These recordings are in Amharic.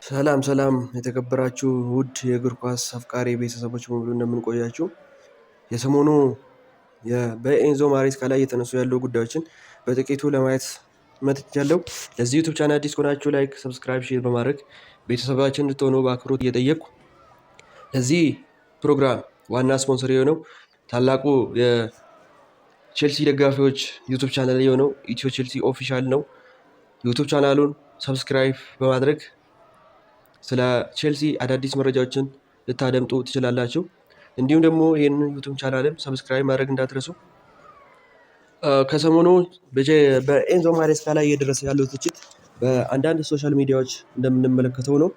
ሰላም ሰላም የተከበራችሁ ውድ የእግር ኳስ አፍቃሪ ቤተሰቦች በሙሉ እንደምን ቆያችሁ? የሰሞኑ በኤንዞ ማሬስካ ላይ እየተነሱ ያሉ ጉዳዮችን በጥቂቱ ለማየት መጥቻለሁ። ለዚህ YouTube channel አዲስ ከሆናችሁ like፣ subscribe፣ share በማድረግ ቤተሰባችን እንድትሆኑ በአክብሮት እየጠየቅኩ፣ ለዚህ ፕሮግራም ዋና ስፖንሰር የሆነው ታላቁ የቼልሲ ደጋፊዎች YouTube channel የሆነው ኢትዮ ቼልሲ Official ነው። YouTube channel ኡን subscribe በማድረግ ስለ ቼልሲ አዳዲስ መረጃዎችን ልታደምጡ ትችላላችሁ። እንዲሁም ደግሞ ይህንን YouTube channel ም subscribe ማድረግ እንዳትረሱ። ከሰሞኑ በኤንዞ ማሬስካ ላይ እየደረሰ ያለው ትችት በአንዳንድ social media ዎች እንደምንመለከተው ነው።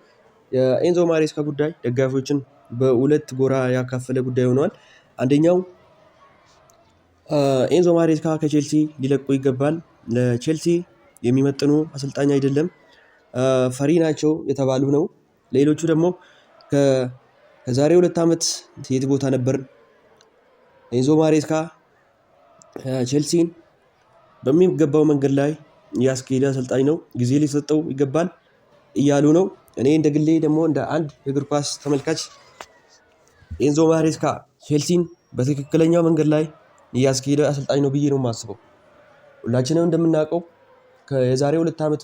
የኤንዞ ማሬስካ ጉዳይ ደጋፊዎችን በሁለት ጎራ ያካፈለ ጉዳይ ሆኗል። አንደኛው ኤንዞ ማሬስካ ከቼልሲ ሊለቁ ይገባል፣ ለቼልሲ የሚመጥኑ አሰልጣኝ አይደለም፣ ፈሪ ናቸው የተባሉ ነው። ሌሎቹ ደግሞ ከዛሬ 2 ዓመት የት ቦታ ነበር? ኤንዞ ማሬስካ ቼልሲን በሚገባው መንገድ ላይ ያስኬደ አሰልጣኝ ነው፣ ጊዜ ሊሰጠው ይገባል እያሉ ነው። እኔ እንደ ግሌ ደግሞ እንደ አንድ የእግር ኳስ ተመልካች ኤንዞ ማሬስካ ቼልሲን በትክክለኛው መንገድ ላይ እያስኬደ አሰልጣኝ ነው ብዬ ነው የማስበው። ሁላችንም እንደምናውቀው የዛሬ 2 ዓመት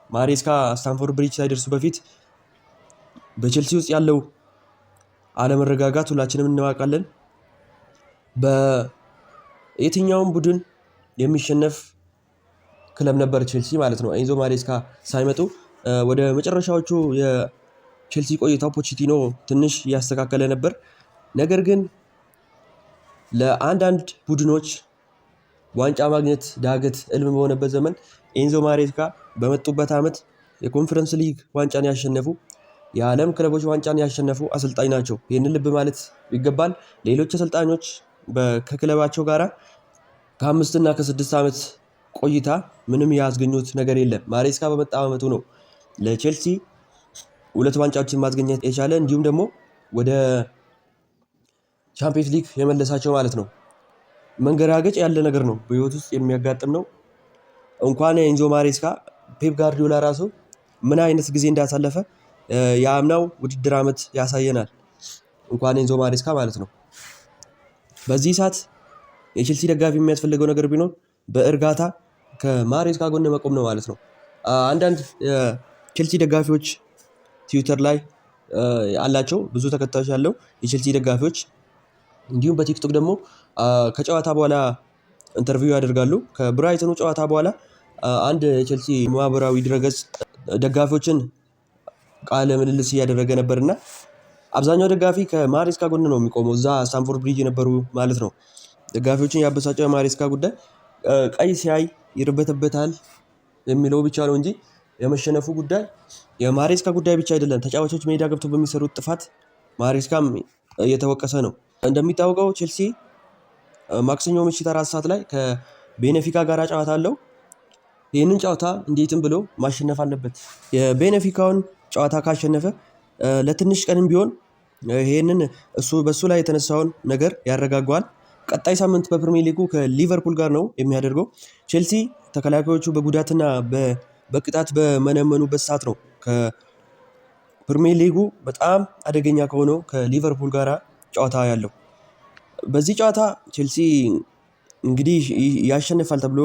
ማሬስካ ስታንፎርድ ብሪጅ ሳይደርሱ በፊት በቼልሲ ውስጥ ያለው አለመረጋጋት ሁላችንም እናውቃለን። በየትኛውም ቡድን የሚሸነፍ ክለብ ነበር ቼልሲ ማለት ነው። ኤንዞ ማሬስካ ሳይመጡ ወደ መጨረሻዎቹ የቼልሲ ቆይታው ፖቼቲኖ ትንሽ እያስተካከለ ነበር። ነገር ግን ለአንዳንድ ቡድኖች ዋንጫ ማግኘት ዳገት እልም በሆነበት ዘመን ኤንዞ ማሬስካ በመጡበት ዓመት የኮንፈረንስ ሊግ ዋንጫን ያሸነፉ፣ የዓለም ክለቦች ዋንጫን ያሸነፉ አሰልጣኝ ናቸው። ይህንን ልብ ማለት ይገባል። ሌሎች አሰልጣኞች ከክለባቸው ጋር ከ5ና ከ6 ዓመት ቆይታ ምንም ያስገኙት ነገር የለም። ማሬስካ በመጣ ዓመቱ ነው ለቼልሲ ሁለት ዋንጫዎችን ማስገኘት የቻለ፣ እንዲሁም ደግሞ ወደ ቻምፒየንስ ሊግ የመለሳቸው ማለት ነው። መንገራገጭ ያለ ነገር ነው፣ በህይወት ውስጥ የሚያጋጥም ነው። እንኳን ኤንዞ ማሬስካ ፔፕ ጋርዲዮላ ራሱ ምን አይነት ጊዜ እንዳሳለፈ የአምናው ውድድር ዓመት ያሳየናል። እንኳን ኤንዞ ማሬስካ ማለት ነው። በዚህ ሰዓት የቼልሲ ደጋፊ የሚያስፈልገው ነገር ቢኖር በእርጋታ ከማሬስካ ጎን መቆም ነው ማለት ነው። አንዳንድ የቼልሲ ደጋፊዎች ትዊተር ላይ አላቸው፣ ብዙ ተከታዮች ያለው የቼልሲ ደጋፊዎች፣ እንዲሁም በቲክቶክ ደግሞ ከጨዋታ በኋላ interview ያደርጋሉ። ከብራይተኑ ጨዋታ በኋላ አንድ የቼልሲ ማህበራዊ ድረገጽ ደጋፊዎችን ቃለ ምልልስ እያደረገ ነበር፣ እና አብዛኛው ደጋፊ ከማሬስካ ጎን ነው የሚቆመው፣ እዛ ስታንፎርድ ብሪጅ የነበሩ ማለት ነው። ደጋፊዎችን ያበሳጨው የማሬስካ ጉዳይ ቀይ ሲያይ ይርበተበታል የሚለው ብቻ ነው እንጂ የመሸነፉ ጉዳይ የማሬስካ ጉዳይ ብቻ አይደለም። ተጫዋቾች ሜዳ ገብቶ በሚሰሩት ጥፋት ማሬስካም እየተወቀሰ ነው። እንደሚታወቀው ቼልሲ ማክሰኞ ምሽት 4 ሰዓት ላይ ከቤኔፊካ ጋር ጨዋታ አለው። ይህንን ጨዋታ እንዴትም ብሎ ማሸነፍ አለበት። የቤኔፊካውን ጨዋታ ካሸነፈ ለትንሽ ቀንም ቢሆን ይህንን እሱ በእሱ ላይ የተነሳውን ነገር ያረጋገዋል። ቀጣይ ሳምንት በፕሪሚየር ሊጉ ከሊቨርፑል ጋር ነው የሚያደርገው። ቼልሲ ተከላካዮቹ በጉዳትና በቅጣት በመነመኑበት ሰዓት ነው ከፕሪሚየር ሊጉ በጣም አደገኛ ከሆነው ከሊቨርፑል ጋር ጨዋታ ያለው። በዚህ ጨዋታ ቼልሲ እንግዲህ ያሸንፋል ተብሎ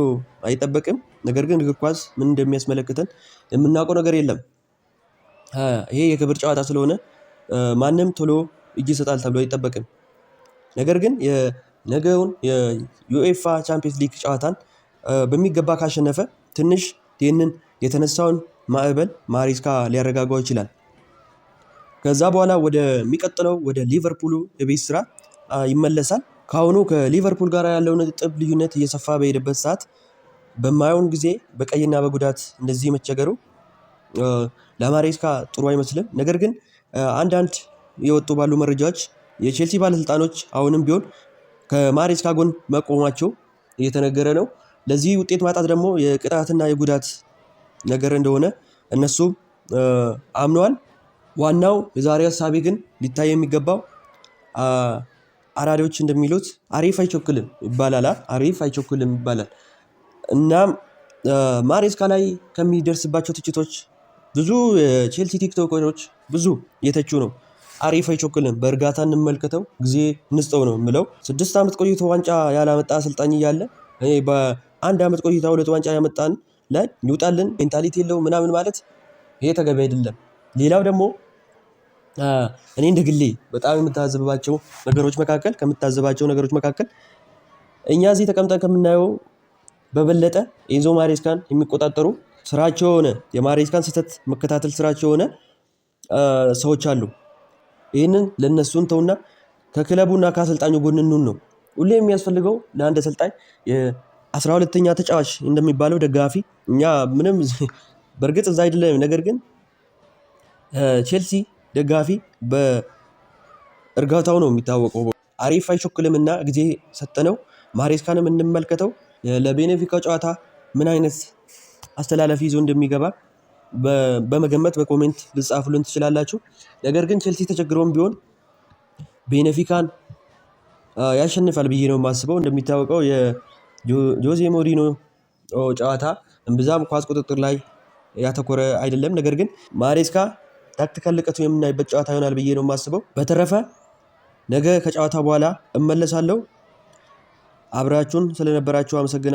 አይጠበቅም። ነገር ግን እግር ኳስ ምን እንደሚያስመለክተን የምናውቀው ነገር የለም። ይሄ የክብር ጨዋታ ስለሆነ ማንም ቶሎ እጅ ይሰጣል ተብሎ አይጠበቅም። ነገር ግን የነገውን የዩኤፋ ቻምፒየንስ ሊግ ጨዋታን በሚገባ ካሸነፈ ትንሽ ይህንን የተነሳውን ማዕበል ማሪስካ ሊያረጋጋው ይችላል። ከዛ በኋላ ወደሚቀጥለው ወደ ሊቨርፑሉ የቤት ስራ ይመለሳል። ከአሁኑ ከሊቨርፑል ጋር ያለው ነጥብ ልዩነት እየሰፋ በሄደበት ሰዓት በማየውን ጊዜ በቀይና በጉዳት እንደዚህ መቸገሩ ለማሬስካ ጥሩ አይመስልም። ነገር ግን አንዳንድ የወጡ ባሉ መረጃዎች የቼልሲ ባለስልጣኖች አሁንም ቢሆን ከማሬስካ ጎን መቆማቸው እየተነገረ ነው። ለዚህ ውጤት ማጣት ደግሞ የቅጣትና የጉዳት ነገር እንደሆነ እነሱም አምነዋል። ዋናው የዛሬ ሀሳቤ ግን ሊታይ የሚገባው አራሪዎች እንደሚሉት አሪፍ አይቸኩልም ይባላል። አሪፍ አይቸኩልም ይባላል። እናም ማሬስካ ላይ ከሚደርስባቸው ትችቶች ብዙ የቼልሲ ቲክቶከሮች ብዙ እየተቹ ነው። አሪፍ አይቸኩልም፣ በእርጋታ እንመልከተው፣ ጊዜ እንስጠው ነው የምለው። 6 ዓመት ቆይቶ ዋንጫ ያላመጣ አሰልጣኝ እያለ እኔ በአንድ ዓመት ቆይታ ሁለት ዋንጫ ያመጣን ላይ ይውጣልን mentality የለውም ምናምን ማለት ይሄ ተገቢ አይደለም። ሌላው ደግሞ እኔ እንደ ግሌ በጣም የምታዘብባቸው ነገሮች መካከል ከምታዘባቸው ነገሮች መካከል እኛ እዚህ ተቀምጠን ከምናየው በበለጠ ኤንዞ ማሬስካን የሚቆጣጠሩ ስራቸው የሆነ የማሬስካን ስህተት መከታተል ስራቸው የሆነ ሰዎች አሉ። ይህንን ለእነሱ እንተውና ከክለቡና ከአሰልጣኙ ጎን እንሁን ነው። ሁሌ የሚያስፈልገው ለአንድ አሰልጣኝ የ12ኛ ተጫዋች እንደሚባለው ደጋፊ እኛ ምንም በእርግጥ እዛ አይደለም። ነገር ግን ቼልሲ ደጋፊ በእርጋታው ነው የሚታወቀው። አሪፍ አይቸኩልምና ጊዜ ሰጠነው። ማሬስካንም እንመልከተው። ለቤኔፊካ ጨዋታ ምን አይነት አስተላለፍ ይዞ እንደሚገባ በመገመት በ comment ልጻፉልን ትችላላችሁ። ነገር ግን ቼልሲ ተቸግሮም ቢሆን ቤኔፊካን ያሸንፋል ብዬ ነው የማስበው። እንደሚታወቀው የጆዜ ሞሪኖ ጨዋታ እምብዛም ኳስ ቁጥጥር ላይ ያተኮረ አይደለም። ነገር ግን ማሬስካ tactical ልቀቱ የምናይበት ጨዋታ ይሆናል ብዬ ነው የማስበው። በተረፈ ነገ ከጨዋታ በኋላ እመለሳለሁ። አብራችሁን ስለነበራችሁ አመሰግናለሁ።